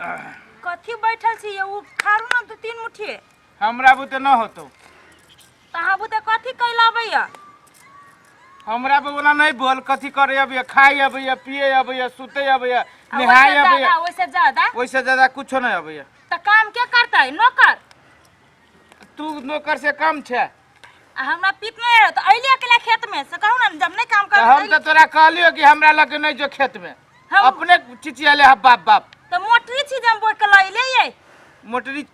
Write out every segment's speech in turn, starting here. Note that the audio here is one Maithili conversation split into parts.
कथी बैठल छी उ खारू ना दू तीन मुट्ठी। हमरा बुते न होतो। त अहाँ बुते कथी कैला अबैया? हमरा पे ओना नहीं बोल, कथी करे अबैया, खाए अबैया, पिए अबैया, सुते अबैया, आ नहाए ओइसे अबैया। ज्यादा, ओइसे ज्यादा? ओइसे ज्यादा कुछो नहीं अबैया। त काम के करतै? नौकर? तू नौकर से कम छे। आ हमरा पीत नहीं रहे तो अइली अकेला खेत में से कहू ना जब नहीं काम तो कर। हम तो तोरा कहलियो कि हमरा लगे नहीं जो खेत में। हम अपने चिचियाले हा बाप बाप। तो मोटरी छी जे हम बोइ के लइले ये। मोटरी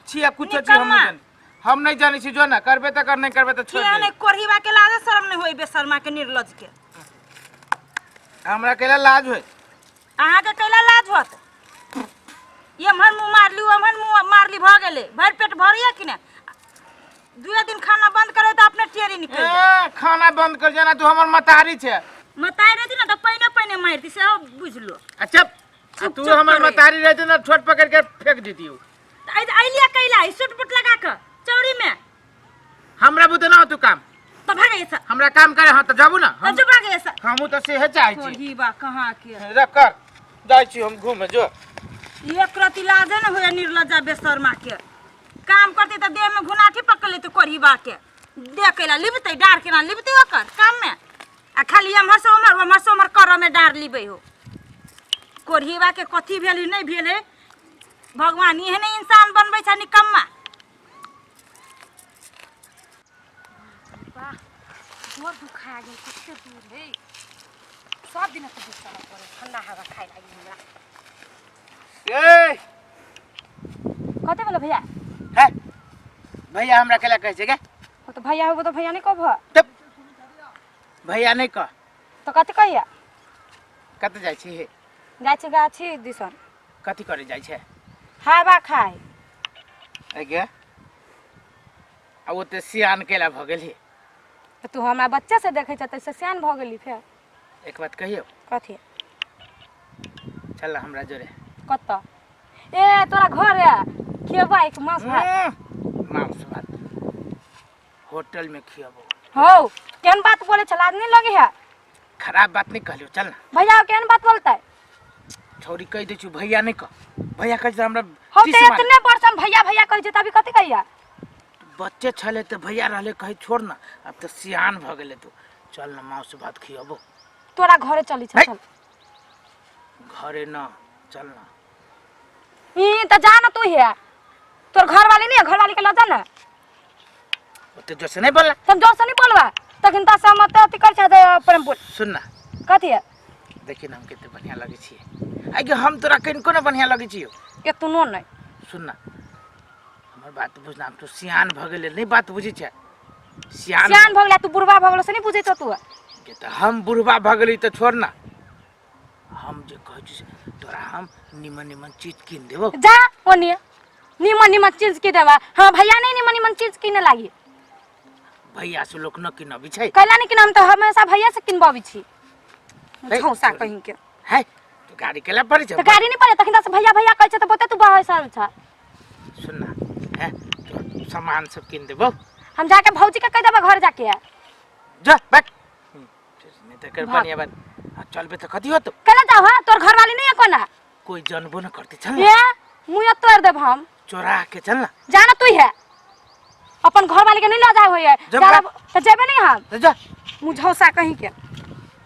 छिया कुछो छी हम निकम्मा। नहीं जानी, हम नहीं जानी छी। जो ना करबे त कर, नहीं करबे त छोड़ किया दे। नहीं कोरहीबा के लाज शर्म नहीं होई बेशर्मा के निर्लज के। हमरा केला लाज होय? अहाँ के कैला लाज होत? एम्हर मुँह मारली ओम्हर मुँह मारली भऽ गेलै, भरि पेट भरैया कि नहि? दुए दिन खाना बंद करे तऽ अपने टेरी निकलि जाए। ए, खाना बंद कर जाना, तू हमर मतारी छे। मतारी रहती ना तऽ पानि पानि मारती सेहो बुझलो। अच्छा चुप तू चुप हमर करे। मतारी रहती ना छोट पकड़ के फेंक देती हो। तऽ अइलिया कैला ई सूट बूट लगा कऽ चौरी में? हमरा बुते ना हो तू काम। तऽ भागे से। हमरा काम करे हां तऽ जाबू ना। तऽ जो भागे से। हमहूँ तऽ सेहे चाहै छी। कोढ़ी बा कहाँ के। रख कर जाइ छी हम घूमे जो। एक रति लाजे न होया निर्लज्जा बेशर्मा के। काम करते तऽ देह में घुनाठी पकड़ लेते कोढ़ी बा के। देह कैला लिबते डार केना लिबते ओकर काम में, आ खाली एम्हर से ओम्हर ओम्हर से ओम्हर करऽ में डार लिबै हो। कोढ़ीबा के कथी भेल नहीं भेल है भगवान, एहने इंसान बनबै छै निकम्मा। वाह गोर दुखा गेल, कते दूर है। सब दिन तऽ बिस्तर पड़े ठंडा हवा खाइ लागी हमरा। ए कते बोलो भैया? है भैया हमरा केला कहै छै गे? हो तो भैया होबो तो भैया नहीं कहबो। तब भैया नहीं कह। तो कते कहिया? कते जाइ छी हे? जाइ छी गाछी दिसन। कथी करे जाइ छै? हवा खाए। ए गे आ ओते सियान केला भऽ गेली? तऽ तू हमरा बच्चे से देखै छ तैसे सियान भऽ गेली फेर। एक बात कहियो? कथी? चल ना हमरा जोरे। कतऽ? ए तोरा घर है खेबा एक मांस भात? मांस भात होटल में खियाबो। हौ केहन बात बोले छ, लाज नहीं लगे है? खराब बात नहीं कहलियो, चल ना। भैया केहन बात बोलतै? छौरी कहि दै छी भैया नहीं कह, भैया कहै छै हमरा हौ टीस तऽ मारे। एतने वर्ष हम भैया भैया कहै छै तभी कथी कहिया? बच्चे छले तऽ भैया रहले कहै छोड़ ना, अब तऽ सियान भऽ गेले तू, चल ना मांस भात खियाबो। तोरा घरे चली छ? है। चल। घरे ना चल ना। ई तऽ जा ना तू हे, तोर घर वाली नहीं है, घर वाली के लऽ जा ना। ओते जोर से नहीं बोलना। तब जोर से नहीं बोलबा तखन तऽ सब मत अथी कर छै प्रेम बोल। सुन ना। कथी है? देखी ना हम कते बढ़िया लगै छियै। आइ गे हम तोरा कनिको ना बढ़िया लगै छियौ? एतनो नहीं। सुन ना हमर बात बुझना, हम तो सियान भऽ गेलै नहीं बात बुझै छै? सियान सियान भऽ गेला तू, बुढ़बा भऽ गेलो से नहीं बुझै छौ तू? गे तऽ हम बुढ़बा भऽ गेली तऽ छोड़ ना, हम जे कहै छी से तोरा हम निमन निमन चीज कीन देबो। जा ओनिए निमन निमन चीज की देबा? हाँ भैया नहीं निमन निमन चीज कीने लागी। भैया से लोक न किनबी छै। कैला नहीं किन? हम तऽ हमेशा भैया से किनबी छी। है, झौसा कहीं के। है तू गाड़ी केला पड़ै छै? तऽ गाड़ी नहीं पड़े तखन से भैया भैया कहै छै तऽ बोते तू बहै सब छ। सुन ना है तोरा सामान सब कीन देबो। हम जाके भौजी के कह देबै घर जाके। जा बैठ नहीं तऽ कर भाग। बढ़िया बात आ चलबे तऽ कथी होतो? कैला जाओ? हाँ तोर घर वाली नहीं है कोना? कोई जानबो न करते, चल ना। ये मुँह तोड़ देब हम। चोरा के चल ना। जाना तू है अपन घर वाली के नहीं लऽ जाए होइए। जब जाना तऽ जेबे नहीं हम। तऽ जा। मुँह झौसा कहीं के।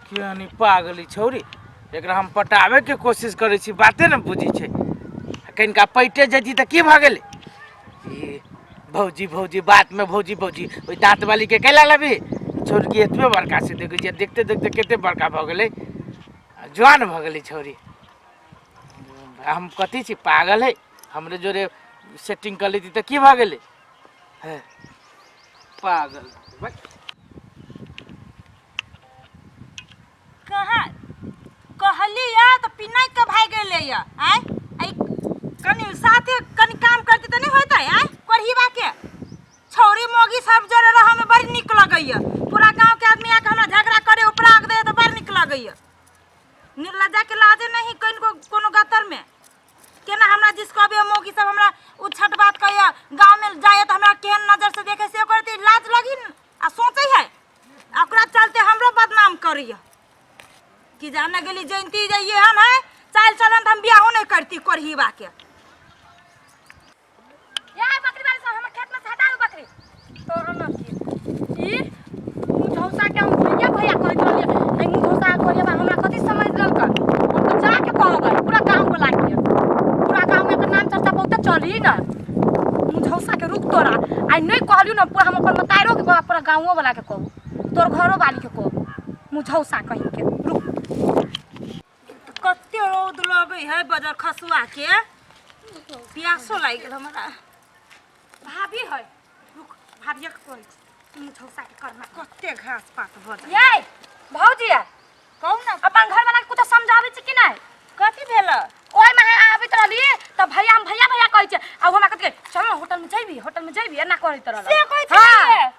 क्यों नहीं पागली छौरी, एकरा हम पटावे के कोशिश करै छी बाते न बुझै छै। आ कनिका पैटे जैती तऽ की भऽ गेलै? ई भौजी भौजी बात में भौजी भौजी ओहि दाँत वाली के कैला लेबही? छोड़की एतबे बड़का से देखै छियै, देखते देखते कते बड़का भऽ गेलै आ जवान भऽ गेलै छौरी। हम कथी छी पागल है? हमरे जोरे सेटिंग कर लेती तऽ की भऽ गेलै? हे पागल बस। कहाँ कहली या तऽ पिनाइ के भागि गेलै या आँय? आइ कनि साथे कनि काम करती तऽ नहि होइतै? आँय कोढ़ीबा के छौरी मोगी सब जरे रहऽ में बड़ नीक लगैया। पूरा गांव के आदमी आके हमरा झगड़ा करे उपराग दे तऽ बड़ नीक लगैया। निर्लज्जा के लाजे नहीं कनिको कोनो गतर में। केना हमरा जिस कहबे मौगी सब हमरा उछट बात कहैया, गांव में जाए तऽ हमरा केहन नजर से देखे से करती लाज लगी न, आ सोचै है आ ओकरा चलते हमरो बदनाम करैया कि जाने गेली जयंती जे एहन है। चालि चलन तऽ हम बियाहो नहि करती कोरहीबा के। या बकरी वाली सब हमर खेत में से हटा दो बकरी। तोरो न की ई मुझौसा के हम भैया भैया कहैत रहलियै, एहि मुझौसा कहलियै बा हमरा कथी समझ लेलकै। हम तऽ जाके कहबै पूरा गाँव वाला के, पूरा गाँव में एकर नाम चर्चा बहुते चली न। मुझौसा के रुक तोरा आइ नहीं कहलियौ न, पूरा हम अपन मतारो के कहब, पूरा गाँवो वाला के कहब, तोर घरो वाली के कहब, मुझौसा कहीं के रुक। कते रौद लगै है बजर खसुआ के, प्यासो लागि गेल हमरा। भाभी है, रुक भाभिया के कहै छी मुझौसा के करना। कते घास पात भऽ जाइ। ये भौजी कहू न, अपन घर वाला के कुछ समझाबै छी कि नहीं? कथी भेल? ओहि में आबैत रहली तऽ भैया हम भैया भैया कहै छै, आ हमरा कहै चल न होटल में जैबी, होटल में जैबी, एना कहैत रहल। से कहै छै? हाँ।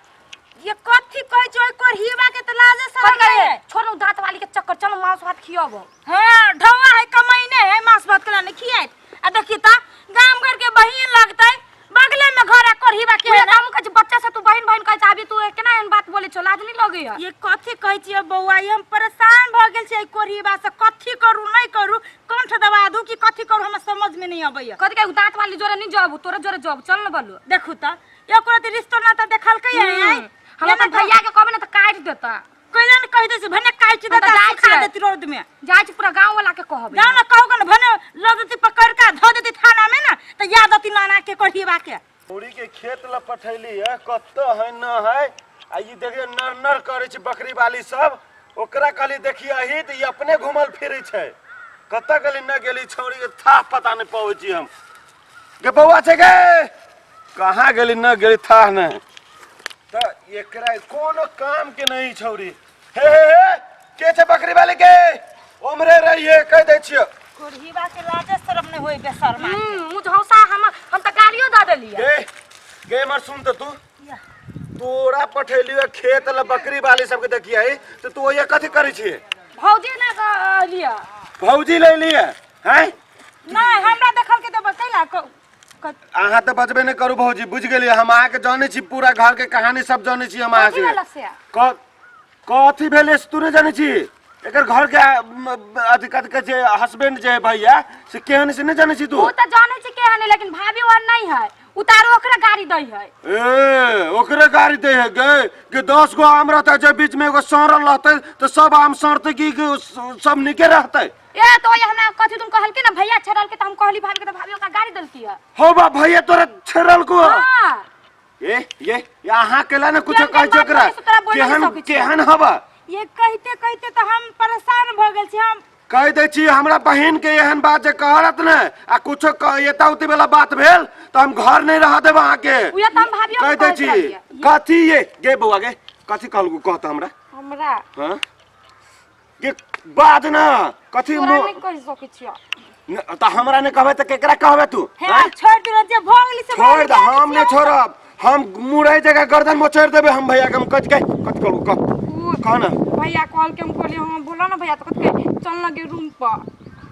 ये कथी कहै छै? ओहि कोरहीबा के तऽ लाजे शरम कथी है। छोड़ न दांत वाली के चक्कर, चल मांस भात खियाबो। हाँ ढौआ है, कमाइने है, मांस भात केना नहीं खियाइत। आ देखी तऽ गाम घर के बहिन लगतै, बगले में घर आ कोरहीबा के। पूरा गाम कहै छै बच्चा से तू बहिन बहिन कहै छै, अभी तू केना एहन बात बोलै छौ, लाज नहीं लगै है? ये कथी कहै छियै बौआ, ये हम परेशान भऽ गेल छियै कोरहीबा से। कथी करू नहीं करू, कंठ दबा दू कि कथी करू, हमरा समझ में नहीं अबैया। कथी कहै दांत वाली जोरे नहीं जाबू, तोरे जोरे जाबू, चल न बलू। देखू तऽ एको रति रिश्तो नाता देखलकै है? हम अपन भैया के कहबै न तऽ काटि देता। कैला ने कहि दै छै, भने काटि हम तऽ देता, जाइ सुखा छियै। देती रौद में। जाइ छी पूरा गाँव वाला के कहबै। जाउ ने कहू ने, भने लऽ देती पकड़ के धऽ देती थाना में न, तऽ याद अती नाना के कोरहीबा के। छौड़ी के खेत ल पठैली है, कतऽ है न है। आ ई देखिए नर नर करै छै बकरी वाली सब, ओकरा कहली देखियही तऽ ई अपने घूमल फिरै छै। कतऽ गेली न गेली छौड़ी के थाह पता नहि पबै छी हम। गे बौआ छै गे, कहाँ गेली न गेली थाह नहि। तऽ एकरा कोनो काम के नहीं छौड़ी। हे हे हे, के छै बकरी वाली के? ओमरे रहिए कहि दै छियो। कोरहीबा के लाजे शरम नहीं होई बेशर्मा के। मुझौसा हम तऽ गालियो दऽ देलियै। गे गे मर सुन तऽ तू, तोरा पठेलियो खेत ल बकरी वाली सबके देखियै तऽ तू ओहिया कथी करै छियै? भौजी ना लिअ। भौजी ले लिअ हैं? नहीं हमरा देखल के तऽ कैला अहाँ तऽ बजबे नहि करू भौजी, बुझि गेलियै हम अहाँके जानै छी, पूरा घर के कहानी सब जानै छी हम अहाँके। कथी भेल से? कथी भेलै से तू नहि जानै छी? एकर घर के अथी कथी कहै छै हस्बैंड जे है भैया से केहन से नहि जानै छी तू? ओ तऽ जानै छी केहन है, लेकिन भाभी और नहीं है, उतारो ओकरे गाड़ी दै है। ए ओकरे गाड़ी दै है गे, गे 10 गो आम रहतै, जे बीच में एगो सड़ल रहतै तऽ सब आम सड़तै कि सब नीके रहतै? ए तो ये हमरा कथी तुम कहलकी ना भैया छेड़ल के, तऽ हम कहली भाभी के, तऽ भाभी ओकरा गाड़ी देलकी है। हो बा भैया तोरा छेड़ल को? हाँ। ए ये अहाँ केला ने कुछो केहन कहै छै बात ओकरा? बोलै छै, तोरा बोलै नहि केहन सकै छियै। केहन हवा? ये कहते कहते तऽ हम परेशान भऽ गेल छी। हम कहि दै छी हमरा बहिन के एहन बात जे कहलत ने आ कुछो एता उती वाला बात भेल तऽ हम घर नहि रह देब अहाँके। उहे तऽ हम भाभियो के कहि दै कहैत छी। रहलियै। कथी ये गे बौआ गे, कथी कहलकू कहत हमरा? हमरा हाँ गे बाज ना कथी तोरा नहि कहि सकै छियै। तऽ हमरा नहि कहबै तऽ केकरा कहबै तू? हे आँय? छोड़ दियौ, जे भऽ गेली से भऽ छोड़ दे, गेली। हम नहि छोड़ब, हम मुड़ै जगह गर्दन मोचड़ि देबै हम भैया के। हम कथी कथी कहलकू कह, कह ना। भैया कहलकै, हम कहलियै हाँ बोलो ना भैया, तऽ कहलकै चल ना गे रूम पर।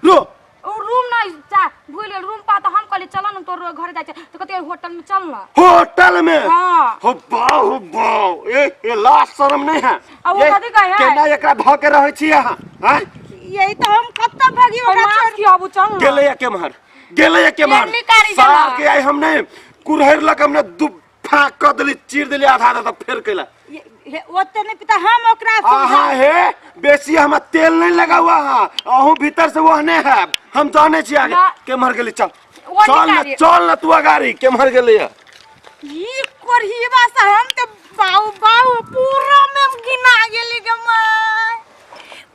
रो ओ रूम नहीं जा भूल गेल रूम पर, तऽ हम कहलियै चल ना तोर घर जाइ छै, तऽ कहलकै होटल में चल ना। होटल में? हाँ। हो बाऊ हो बाऊ, ए ए लाज शरम नहीं है? आ वो ये कथी कहै है? केना एकरा धऽ के रहै छी अहाँ? आँय? यही तऽ हम कतऽ भागी ओकरा मांस छोड़ खियाबू चल ना। गेलै या केम्हर, गेलै या केम्हर? केहन निकाली सार गेला? के आइ हम नहीं कुरहरि लग हमने दू फाँक कऽ देली, चीर देली आधा आधा, तऽ फेर कैला ओते नहीं पिता हम ओकरा अहाँ हे बेसी हमरा तेल नहीं लगाउ अहाँ, अहूँ भीतर से ओहने है, हम जानै छी आगे ना। केम्हर गेली। चल ओ चल ना, निकाली। चल ना तू अगाड़ी, केम्हर गेलै या? ई कोरहीबा से हम तऽ बाऊ बाऊ पूरा में हम गिना गेली गे माय।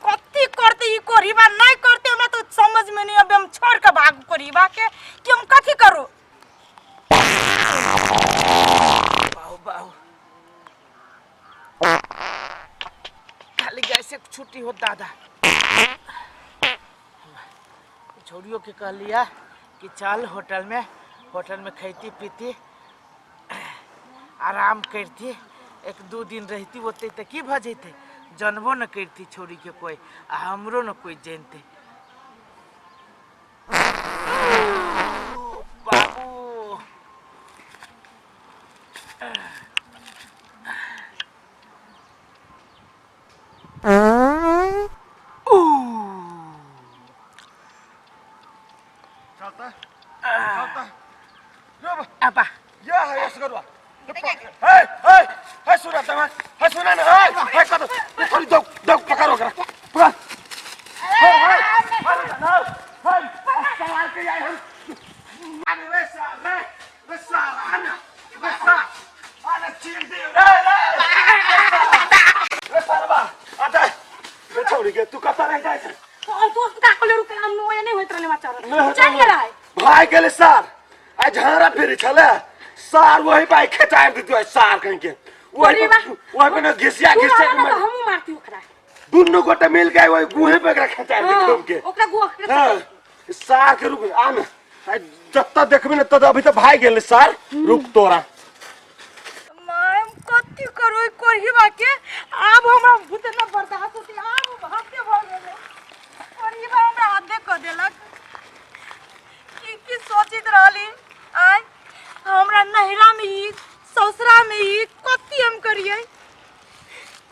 कथी करते ई कोरहीबा नहीं करते, हमरा तो समझ में नहीं अबे। हम छोड़ के भागू कोरहीबा के कि हम कथी करू? बाहु बाहु, खाली गैसे के छुट्टी हो दादा। छोड़ियो के कहलिया कि चल होटल में, होटल में खैती पीती आराम करती, एक दू दिन रहती ओते तऽ की भऽ जैते? जानबो न करती छोड़ी के कोई आ हमरो न कोई जानते। बाबू चलता चलता रे आपा या है असगरवा हे हे हे सुना तमा हे सुना ना हे हे कत थोड़ी दो दो पकड़ो ओकरा पकड़ हे हे अरे ना हे सवाल के आए हम अरे रे साल रे रे साल आना रे साल आना चीर दे रे रे रे सालबा आता रे छोड़ी के तू कत रह जाय छै और दोस्त का कहले रुक हम नो नहीं होइत रहले बच्चा चल गेल है भाई गेले सार आ झाड़ा फेरी छले सार वही पाई खेचार दितु सार कहीं के वही अरे पे वाह। वही पे न घिसिया तू घिसिया रहला के ना मार तो हमहू मारती ओकरा दुनू गोटे मिल गए वही गुहे पे एकरा खेचार दितु के ओकरा गुआ के हाँ सार के रुक आ न आ जत्ता देखबी न तद अभी तो भाई गेले सार रुक तोरा माय हम कथी करू कोरही के आब हमरा भूत न बर्दाश्त होती आब हत्या भऽ गेलै कोरही हमरा हदे कऽ देलक की की सोचित रहली आय हमरा नैहरा में ई ससुरा में ई कथी हम करियै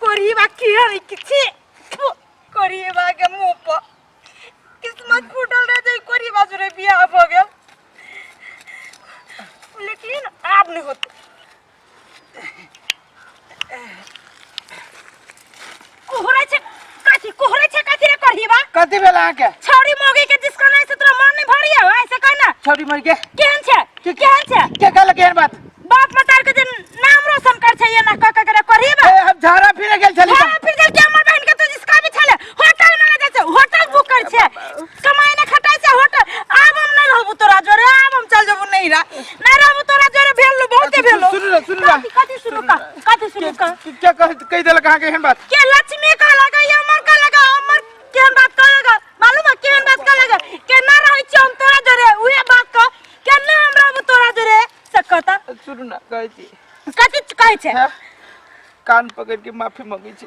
कोरही बा की हरी कि छी कोरही बा के मुंह पर किस्मत फूटल रह जाई कोरही बा जोरे बियाह भऽ गेल लेकिन आब नहीं होते कोहरे छे काथी कोहरे छे काथी रे करही बा कथी भेल अहाँके छौरी मोगी के जिसका नहीं से तोरा मन नहीं भरी है ऐसे कहना छौरी मर के केहन छे केहन छे के कहलक एहन बात बाप मतार के जे नाम रोशन कर छे ये ना क क करे करही बा ए, हम झाड़ा फिरे गेल छली हाँ, फिर जब के हमर बहन के तू जिसका भी छले होटल में ले जाय छे होटल बुक कर छे कमाई ने खटाई छे होटल आब हम नहीं रहबू तोरा जोरे आब हम चल जबू नहीं रह नहीं रहबू तोरा जोरे भेल लो बहुते भेल लो सुनू ना, सुनू ना। कथी कथी सुनू का कथी सुनू का के कह कहि देलक अहाँके एहन बात के लक्ष्मी कहलक ये अमर कहलक अमर केहन बात कहलक मालूम है केहन बात कहलक के ना रहै छी हम तोरा जोरे उहे बात कह के ना हम रहबू तोरा जोरे से कहता सुनू ना कहै छी कथी कहै छै हैं? कान पकड़ के माफी मांगै छी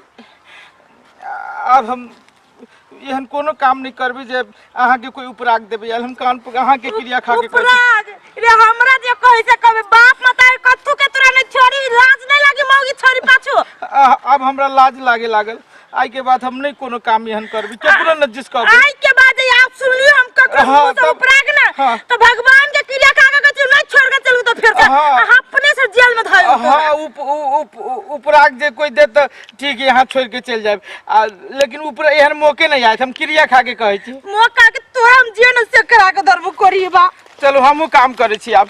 आब हम एहन कोनो काम नहि करबै जे अहाँके कोई उपराग देबै आयल हम कान पकड़ अहाँके क्रिया खा के कहै छी। उपराग रे हमरा जे कहै से कहबै बाप मतार कथू के तोरा नहीं छोड़ी लाज नहीं लागी मौगी छोड़ी पाछू आब हमरा लाज लागे लागल आइ के बाद हम नहि कोनो काम एहन करबै केकरो न जिस कहबै आइ के बाद जे आप सुन लियो हम ककरो हाँ, मुंह से तब- उपराग ना हाँ। तो भगवान के क्रिया खा के कहै नहीं छोड़ के चलू तो फिर से हाँ। अहाँ अपने से जेल में धर हाँ उप, उप, उप, उपराग जे कोई दे तऽ ठीक है यहाँ छोड़ के चलि जायब आ लेकिन ऊपर एहन मौके नहीं आयत हम क्रिया खा के कहै छी मौका के तोरा हम जेल से करा के धरबो करिए बा चलू हमहूँ काम करै छी आब